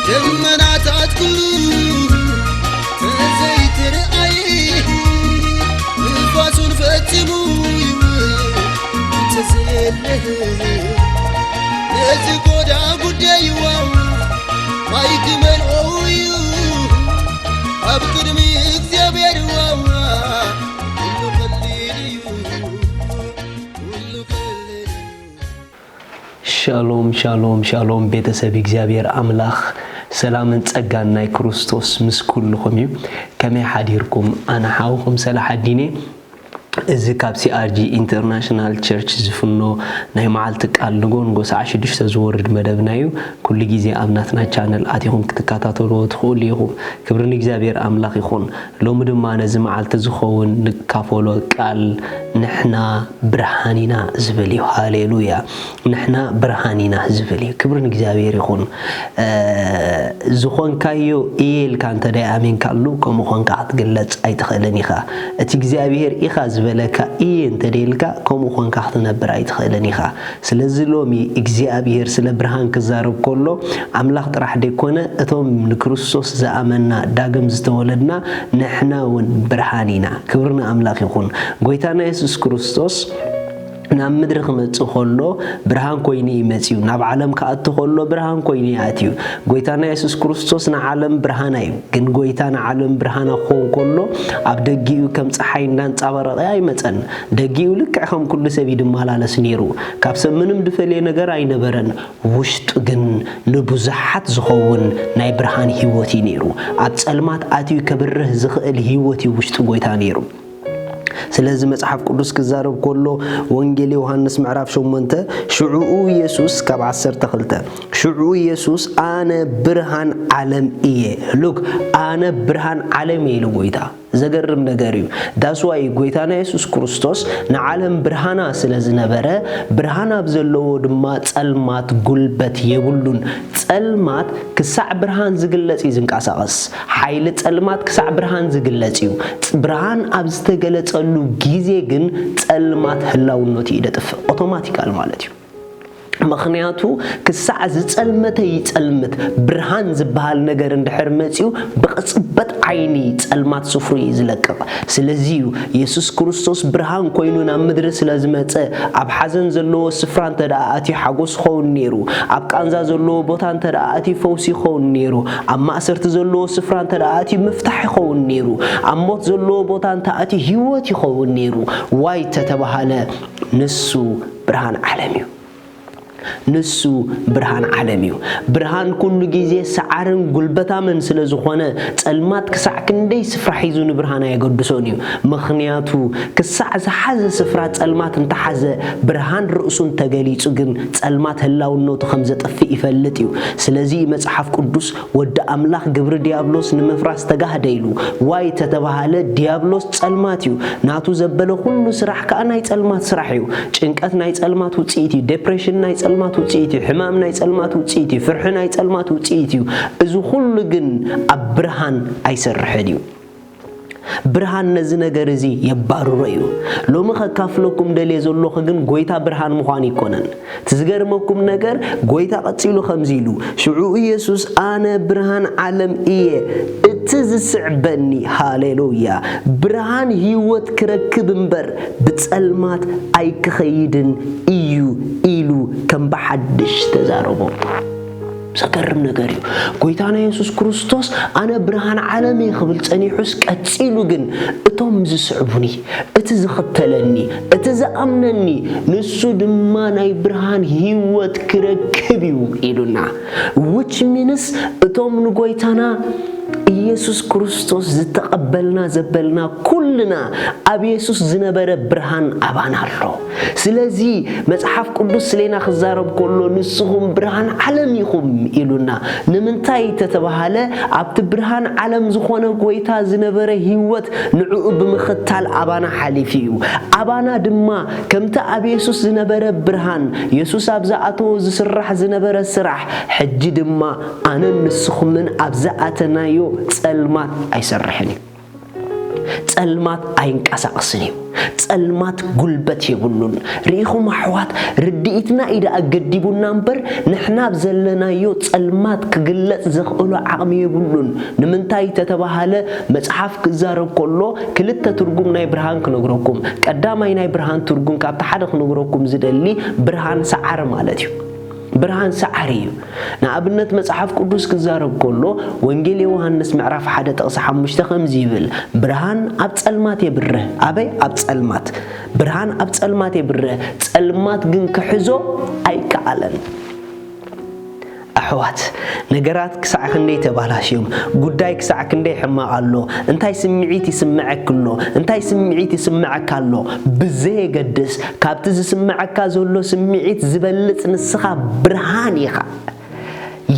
ደመናታት ኩሉ ተዘይትርኣይ፣ ንፋሱን ፈጺሙ ይውል እንተዘየለ፣ ነዚ ጎዳ ጉዳይዋ ማይ ክመልኦ እዩ ኣብ ቅድሚ እግዚኣብሔር ዋዋ። ኩሉ ቀሊል እዩ፣ ኩሉ ቀሊል እዩ። ሻሎም፣ ሻሎም፣ ሻሎም፣ ቤተሰብ እግዚኣብሔር ኣምላኽ፣ ሰላምን ጸጋን ናይ ክርስቶስ ምስ ኩልኹም እዩ። ከመይ ሓዲርኩም? ኣነ ሓውኹም ሰላሓዲን እየ። እዚ ካብ ሲ ኣር ጂ ኢንተርናሽናል ቸርች ዝፍኖ ናይ መዓልቲ ቃል ንጎ ንጎ ሰዓት ሽዱሽተ ዝወርድ መደብና እዩ። ኩሉ ግዜ ኣብ ናትና ቻነል ኣቲኹም ክትከታተልዎ ትኽእሉ ኢኹም። ክብሪ ንእግዚኣብሔር ኣምላኽ ይኹን። ሎሚ ድማ ነዚ መዓልቲ ዝኸውን ንካፈሎ ቃል ንሕና ብርሃን ኢና ዝብል እዩ። ሃሌሉያ። ንሕና ብርሃን ኢና ዝብል እዩ። ክብሪ ንእግዚኣብሔር ይኹን። እ፣ ዝኾንካዮ እየ ኢልካ እንተ ደይ ኣሚንካሉ፣ ከምኡ ኾንካ ክትግለጽ ኣይትኽእልን ኢኻ። እቲ እግዚኣብሔር ኢኻ ዝበለካ እየ እንተ ደይ ኢልካ፣ ከምኡ ኾንካ ክትነብር ኣይትኽእልን ኢኻ። ስለዚ ሎሚ እግዚኣብሔር ስለ ብርሃን ክዛረብ ከሎ፣ ኣምላኽ ጥራሕ ደይኮነ፣ እቶም ንክርስቶስ ዝኣመንና፣ ዳግም ዝተወለድና፣ ንሕና እውን ብርሃን ኢና። ክብሪ ንኣምላኽ ይኹን። ጎይታና የሱስ ክርስቶስ ናብ ምድሪ ክመጽእ ከሎ ብርሃን ኮይኑ እዩ መጺኡ። ናብ ዓለም ክኣቱ ከሎ ብርሃን ኮይኑ እዩ ኣትዩ። ጎይታና የሱስ ክርስቶስ ንዓለም ብርሃና እዩ። ግን ጎይታ ንዓለም ብርሃና ክኸውን ከሎ ኣብ ደጊኡ ከም ጸሓይ እንዳንጸባረቐ ኣይመጸን። ደጊኡ ልክዕ ከም ኩሉ ሰብ እዩ ድመላለስ ነይሩ። ካብ ሰብ ምንም ድፈልየ ነገር ኣይነበረን። ውሽጡ ግን ንብዙሓት ዝኸውን ናይ ብርሃን ህይወት እዩ ነይሩ። ኣብ ጸልማት ኣትዩ ከብርህ ዝኽእል ህይወት እዩ ውሽጡ ጎይታ ነይሩ። ስለዚ መጽሓፍ ቅዱስ ክዛረብ ከሎ ወንጌል ዮሃንስ ምዕራፍ ሸሞንተ ሽዑኡ ኢየሱስ ካብ ዓሰርተ ክልተ ሽዑኡ ኢየሱስ ኣነ ብርሃን ዓለም እየ። ሉክ ኣነ ብርሃን ዓለም እየ ኢሉ ጎይታ። ዘገርም ነገር እዩ። ዳስዋይ ጎይታና የሱስ ክርስቶስ ንዓለም ብርሃና ስለ ዝነበረ ብርሃን ኣብ ዘለዎ ድማ ጸልማት ጉልበት የብሉን። ጸልማት ክሳዕ ብርሃን ዝግለጽ እዩ ዝንቀሳቐስ። ሓይሊ ጸልማት ክሳዕ ብርሃን ዝግለጽ እዩ። ጽ-፣ ብርሃን ኣብ ዝተገለጸሉ ግዜ ግን ጸልማት ህላውነቱ እዩ ደጥፍእ። ኦቶማቲካል ማለት እዩ። ምኽንያቱ ክሳዕ ዝጸልመተ ይጸልምት። ብርሃን ዝበሃል ነገር እንድሕር መጺኡ ብቕጽበት ዓይኒ ጸልማት ስፍሩ እዩ ዝለቅቕ። ስለዚ እዩ የሱስ ክርስቶስ ብርሃን ኮይኑ ናብ ምድሪ ስለ ዝመጸ፣ ኣብ ሓዘን ዘለዎ ስፍራ እንተ ደኣ ኣትዩ ሓጎስ ይኸውን ነይሩ፣ ኣብ ቃንዛ ዘለዎ ቦታ እንተ ደኣ ኣትዩ ፈውሲ ይኸውን ነይሩ፣ ኣብ ማእሰርቲ ዘለዎ ስፍራ እንተ ደኣ ኣትዩ ምፍታሕ ይኸውን ነይሩ፣ ኣብ ሞት ዘለዎ ቦታ እንተ ኣትዩ ህይወት ይኸውን ነይሩ። ዋይ ተተባሃለ፣ ንሱ ብርሃን ዓለም እዩ። ንሱ ብርሃን ዓለም እዩ። ብርሃን ኩሉ ግዜ ሰዓርን ጉልበታምን ስለ ዝኾነ፣ ጸልማት ክሳዕ ክንደይ ስፍራ ሒዙ ንብርሃን ኣየገድሶን እዩ። ምኽንያቱ፣ ክሳዕ ዝሓዘ ስፍራ ጸልማት እንተሓዘ፣ ብርሃን ርእሱ እንተገሊጹ ግን፣ ጸልማት ህላውነቱ ከም ዘጥፍእ ይፈልጥ እዩ። ስለዚ መጽሓፍ ቅዱስ፣ "ወዲ ኣምላኽ ግብሪ ዲያብሎስ ንምፍራስ ተጋህደ" ኢሉ። ዋይ ተተባሃለ፣ ዲያብሎስ ጸልማት እዩ። ናቱ ዘበለ ኩሉ ስራሕ ከኣ ናይ ጸልማት ስራሕ እዩ። ጭንቀት ናይ ጸልማት ውጽኢት እዩ። ዴፕሬሽን ናይ ጸልማት ውጽኢት እዩ። ሕማም ናይ ጸልማት ውጽኢት እዩ። ፍርሒ ናይ ጸልማት ውጽኢት እዩ። እዚ ኩሉ ግን ኣብ ብርሃን ኣይሰርሕን እዩ። ብርሃን ነዚ ነገር እዚ የባርሮ እዩ። ሎሚ ከካፍለኩም ደልየ ዘለኹ ግን ጎይታ ብርሃን ምዃን ኣይኮነን። እቲ ዝገርመኩም ነገር ጎይታ ቀጺሉ ከምዚ ኢሉ፣ ሽዑ ኢየሱስ፣ "ኣነ ብርሃን ዓለም እየ፣ እቲ ዝስዕበኒ፣ ሃሌሉያ፣ ብርሃን ህይወት ክረክብ እምበር ብጸልማት ኣይክኸይድን እዩ" ኢሉ ከም ብሓድሽ ተዛረቦ። ዘገርም ነገር እዩ። ጎይታና የሱስ ክርስቶስ፣ "ኣነ ብርሃን ዓለም እየ" ክብል ጸኒሑስ፣ ቀጺሉ ግን፣ "እቶም ዝስዕቡኒ፣ እቲ ዝኽተለኒ፣ እቲ ዝኣምነኒ፣ ንሱ ድማ ናይ ብርሃን ህይወት ክረክብ እዩ" ኢሉና። Which means፣ እቶም ንጎይታና ኢየሱስ ክርስቶስ ዝተቐበልና ዘበልና ኩሉ ልና ኣብ የሱስ ዝነበረ ብርሃን ኣባና ኣሎ። ስለዚ መጽሓፍ ቅዱስ ስሌና ክዛረብ ከሎ ንስኹም ብርሃን ዓለም ኢኹም ኢሉና። ንምንታይ ተተባሃለ ኣብቲ ብርሃን ዓለም ዝኾነ ጎይታ ዝነበረ ህይወት ንዕኡ ብምኽታል ኣባና ሓሊፉ እዩ። ኣባና ድማ ከምቲ ኣብ የሱስ ዝነበረ ብርሃን፣ የሱስ ኣብ ዝኣተዎ ዝስራሕ ዝነበረ ስራሕ፣ ሕጂ ድማ ኣነን ንስኹምን ኣብ ዝኣተናዮ ጸልማት ኣይሰርሕን እዩ። ጸልማት ኣይንቀሳቕስን እዩ። ጸልማት ጉልበት የብሉን። ርኢኹም ኣሕዋት፣ ርድኢትና እዩ ደኣ ገዲቡና እምበር፣ ንሕና ኣብ ዘለናዮ ጸልማት ክግለጽ ዘኽእሎ ዓቕሚ የብሉን። ንምንታይ ተተባሃለ፣ መጽሓፍ ክዛረብ ከሎ ክልተ ትርጉም ናይ ብርሃን ክነግረኩም። ቀዳማይ ናይ ብርሃን ትርጉም ካብቲ ሓደ ክነግረኩም ዝደሊ፣ ብርሃን ሰዓሪ ማለት እዩ። ብርሃን ሰዓሪ እዩ። ንኣብነት መጽሓፍ ቅዱስ ክዛረብ ከሎ ወንጌል ዮሃንስ ምዕራፍ ሓደ ጥቕሲ ሓሙሽተ ከምዚ ይብል፣ "ብርሃን ኣብ ጸልማት የብርህ።" ኣበይ? ኣብ ጸልማት። "ብርሃን ኣብ ጸልማት የብርህ፣ ጸልማት ግን ክሕዞ ኣይከኣለን።" ኣሕዋት፣ ነገራት ክሳዕ ክንደይ ተባላሽዮም፣ ጉዳይ ክሳዕ ክንደይ ሕማቕ ኣሎ፣ እንታይ ስምዒት ይስምዐክ ኣሎ፣ እንታይ ስምዒት ይስምዐካ ኣሎ፣ ብዘየገድስ ካብቲ ዝስምዐካ ዘሎ ስምዒት ዝበልጽ ንስኻ ብርሃን ኢኻ።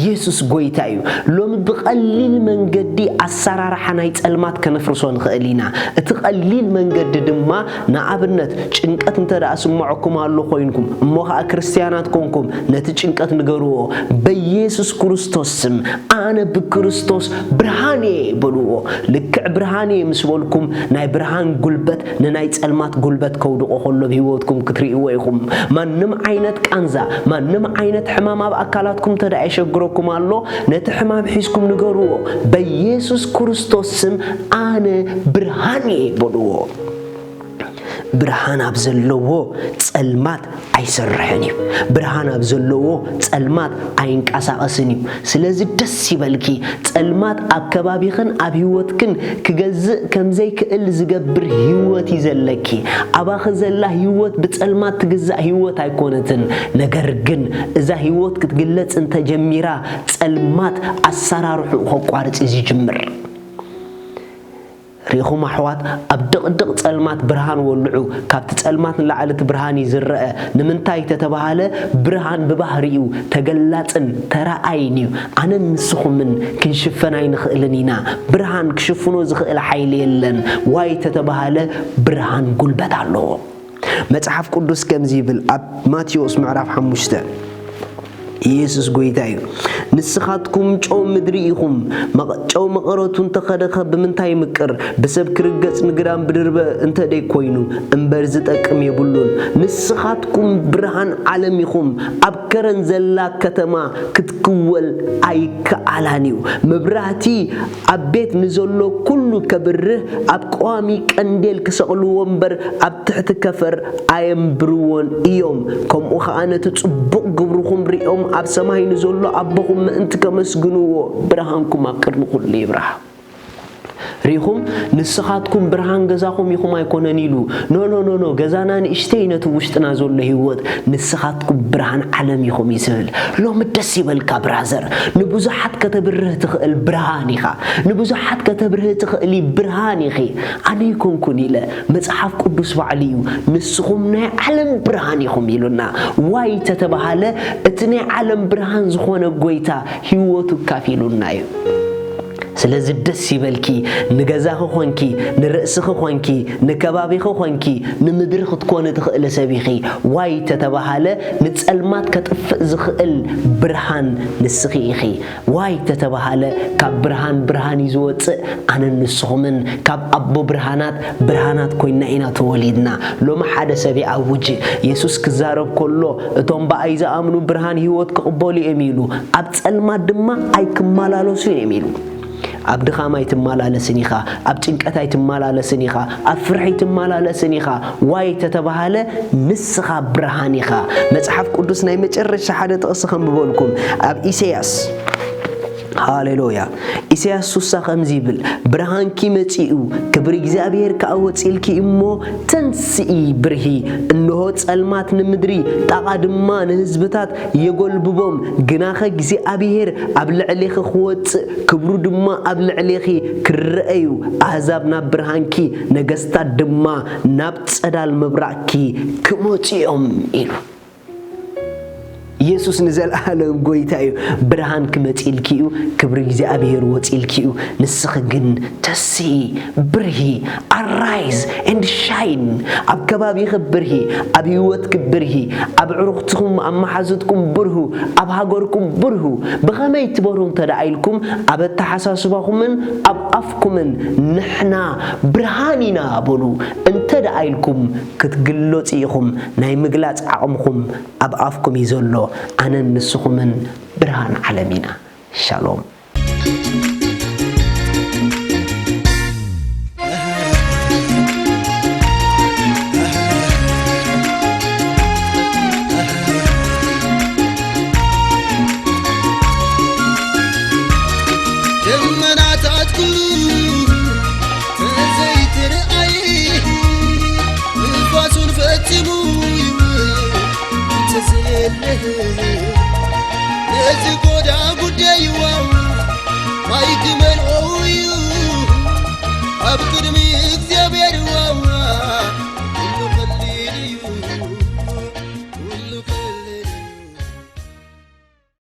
የሱስ ጎይታ እዩ። ሎሚ ብቐሊል መንገዲ ኣሰራርሓ ናይ ጸልማት ከነፍርሶ ንኽእል ኢና። እቲ ቀሊል መንገዲ ድማ፣ ንኣብነት፣ ጭንቀት እንተ ደኣ ስምዐኩም ኣሎ ኮይንኩም፣ እሞ ኸኣ ክርስትያናት ኮንኩም፣ ነቲ ጭንቀት ንገርዎ፣ "በየሱስ ክርስቶስ ስም ኣነ ብክርስቶስ ብርሃን እየ" በልዎ። ልክዕ ብርሃን እየ ምስ በልኩም፣ ናይ ብርሃን ጉልበት ንናይ ጸልማት ጉልበት ከውድቆ ከሎ ብህይወትኩም ክትርእይዎ ኢኹም። ማንም ዓይነት ቃንዛ፣ ማንም ዓይነት ሕማም ኣብ ኣካላትኩም እንተ ደኣ የሸግረኩም ኣሎ፣ ነቲ ሕማም ሒዝኩም ንገርዎ፣ "በየሱስ ክርስቶስ ስም ኣነ ብርሃን እየ" በልዎ። ብርሃን ኣብ ዘለዎ ጸልማት ኣይሰርሕን እዩ። ብርሃን ኣብ ዘለዎ ጸልማት ኣይንቀሳቐስን እዩ። ስለዚ ደስ ይበልኪ፣ ጸልማት ኣብ ከባቢኽን ኣብ ህይወትክን ክገዝእ ከም ዘይክእል ዝገብር ህይወት እዩ ዘለኪ። ኣባኺ ዘላ ህይወት ብጸልማት ትግዛእ ህይወት ኣይኮነትን። ነገር ግን እዛ ህይወት ክትግለጽ እንተጀሚራ፣ ጸልማት ኣሰራርሕኡ ከቋርጽ እዩ ዝጅምር። ርኢኹም ኣሕዋት፣ ኣብ ድቕድቕ ጸልማት ብርሃን ወልዑ፣ ካብቲ ጸልማት ንላዕሊ እቲ ብርሃን እዩ ዝረአ። ንምንታይ ተተባሃለ፣ ብርሃን ብባህሪኡ ተገላጽን ተራኣይን እዩ። ኣነን ንስኹምን ክንሽፈን ኣይንኽእልን ኢና። ብርሃን ክሽፍኖ ዝኽእል ሓይሊ የለን። ዋይ ተተባሃለ፣ ብርሃን ጉልበት ኣለዎ። መጽሓፍ ቅዱስ ከምዚ ይብል፣ ኣብ ማቴዎስ ምዕራፍ ሓሙሽተ፣ ኢየሱስ ጎይታ እዩ። "ንስኻትኩም ጨው ምድሪ ኢኹም። መቐ-፣ ጨው መቐረቱ እንተኸደኸ ብምንታይ ይምቅር? ብሰብ ክርገጽ ንግዳም ብድርበ እንተ ደይ ኮይኑ እምበር ዝጠቅም የብሉን። ንስኻትኩም ብርሃን ዓለም ኢኹም። ኣብ ከረን ዘላ ከተማ ክትክወል ኣይከኣላን እዩ። መብራህቲ ኣብ ቤት ንዘሎ ኩሉ ከብርህ ኣብ ቀዋሚ ቀንዴል ክሰቕልዎ እምበር ኣብ ትሕቲ ከፈር ኣየንብርዎን እዮም። ከምኡ ኸኣ ነቲ ጽቡቕ ግብርኹም ሪኦም ኣብ ሰማይ ንዘሎ ኣቦኹም ምእንቲ ከመስግንዎ ብርሃንኩም ኣብ ቅድሚ ኩሉ ይብራህ።" ርኢኹም፣ ንስኻትኩም ብርሃን ገዛኹም ኢኹም ኣይኮነን ኢሉ። ኖ፣ ኖ፣ ኖ፣ ኖ፣ ገዛና ንእሽተይ ነቲ ውሽጥና ዘሎ ህይወት፣ ንስኻትኩም ብርሃን ዓለም ኢኹም እዩ ዝብል። ሎሚ ደስ ይበልካ ብራዘር፣ ንብዙሓት ከተብርህ ትኽእል ብርሃን ኢኻ። ንብዙሓት ከተብርህ ትኽእሊ ብርሃን ኢኺ። ኣነ ይኮንኩን ኢለ፣ መጽሓፍ ቅዱስ ባዕሉ እዩ፣ "ንስኹም ናይ ዓለም ብርሃን ኢኹም" ኢሉና። ዋይ ተተባሃለ፣ እቲ ናይ ዓለም ብርሃን ዝኾነ ጎይታ ህይወቱ ካፊሉና እዩ። ስለዚ ደስ ይበልኪ፣ ንገዛኺ ኾንኪ፣ ንርእስኺ ኾንኪ፣ ንከባቢኺ ኾንኪ፣ ንምድሪ ክትኮኒ ትኽእሊ ሰብ ኢኺ። ዋይ ተተባሃለ፣ ንጸልማት ከጥፍእ ዝኽእል ብርሃን ንስኺ ኢኺ። ዋይ ተተባሃለ፣ ካብ ብርሃን ብርሃን እዩ ዝወጽእ። ኣነን ንስኹምን ካብ ኣቦ ብርሃናት ብርሃናት ኮይና ኢና ተወሊድና። ሎሚ ሓደ ሰብ ይኣውጅ፣ የሱስ ክዛረብ ከሎ፣ "እቶም ብኣይ ዝኣምኑ ብርሃን ህይወት ክቕበሉ እዮም" ኢሉ፣ "ኣብ ጸልማት ድማ ኣይክመላለሱን እዮም" ኢሉ። ኣብ ድኻም ኣይትመላለስን ኢኻ፣ ኣብ ጭንቀት ኣይትመላለስን ኢኻ፣ ኣብ ፍርሒ ኣይትመላለስን ኢኻ። ዋይ ተተባሃለ፣ ንስኻ ብርሃን ኢኻ። መጽሓፍ ቅዱስ ናይ መጨረሻ ሓደ ጥቕሲ ከንብበልኩም፣ ኣብ ኢሳያስ ሃሌሉያ። ኢሳያስ ስሳ ከምዚ ይብል፣ "ብርሃንኪ መጺኡ፣ ክብሪ እግዚኣብሔር ከኣ ወጺልኪ እሞ ተንስኢ ብርሂ። እንሆ ጸልማት ንምድሪ፣ ጣቓ ድማ ንህዝብታት የጎልብቦም። ግናኸ እግዚኣብሔር ኣብ ልዕሌኺ ክወጽእ፣ ክብሩ ድማ ኣብ ልዕሌኺ ክረአዩ፣ ኣህዛብ ናብ ብርሃንኪ፣ ነገስታት ድማ ናብ ጸዳል ምብራቕኪ ክመጹ እዮም" ኢሉ። ኢየሱስ ንዘለኣለም ጎይታ እዩ። ብርሃን ክመጽኢልኪ እዩ፣ ክብሪ እግዚኣብሔር ወጺልኪ እዩ። ንስኺ ግን ተስኢ፣ ብርሂ፣ ኣራይዝ ኤንድ ሻይን። ኣብ ከባቢኺ ብርሂ፣ ኣብ ህይወትኪ ብርሂ፣ ኣብ ዕሩኽትኹም፣ ኣብ መሓዙትኩም ብርሁ፣ ኣብ ሃገርኩም ብርሁ። ብኸመይ ትበርሁ እንተ ደኣ ኢልኩም፣ ኣብ ኣተሓሳስባኹምን ኣብ ኣፍኩምን ንሕና ብርሃን ኢና በሉ እንተ ደኣ ኢልኩም ክትግለጹ ኢኹም። ናይ ምግላጽ ዓቕምኹም ኣብ ኣፍኩም እዩ ዘሎ። ኣነን ንስኹምን ብርሃን ዓለም ኢና። ሻሎም። ደመናታት ኩሉ ተዘይትርኣይ፣ ንፋሱን ፈጺሙ ይውል ተዘየለ። ነዚ ጎዳ ጉዳይዋ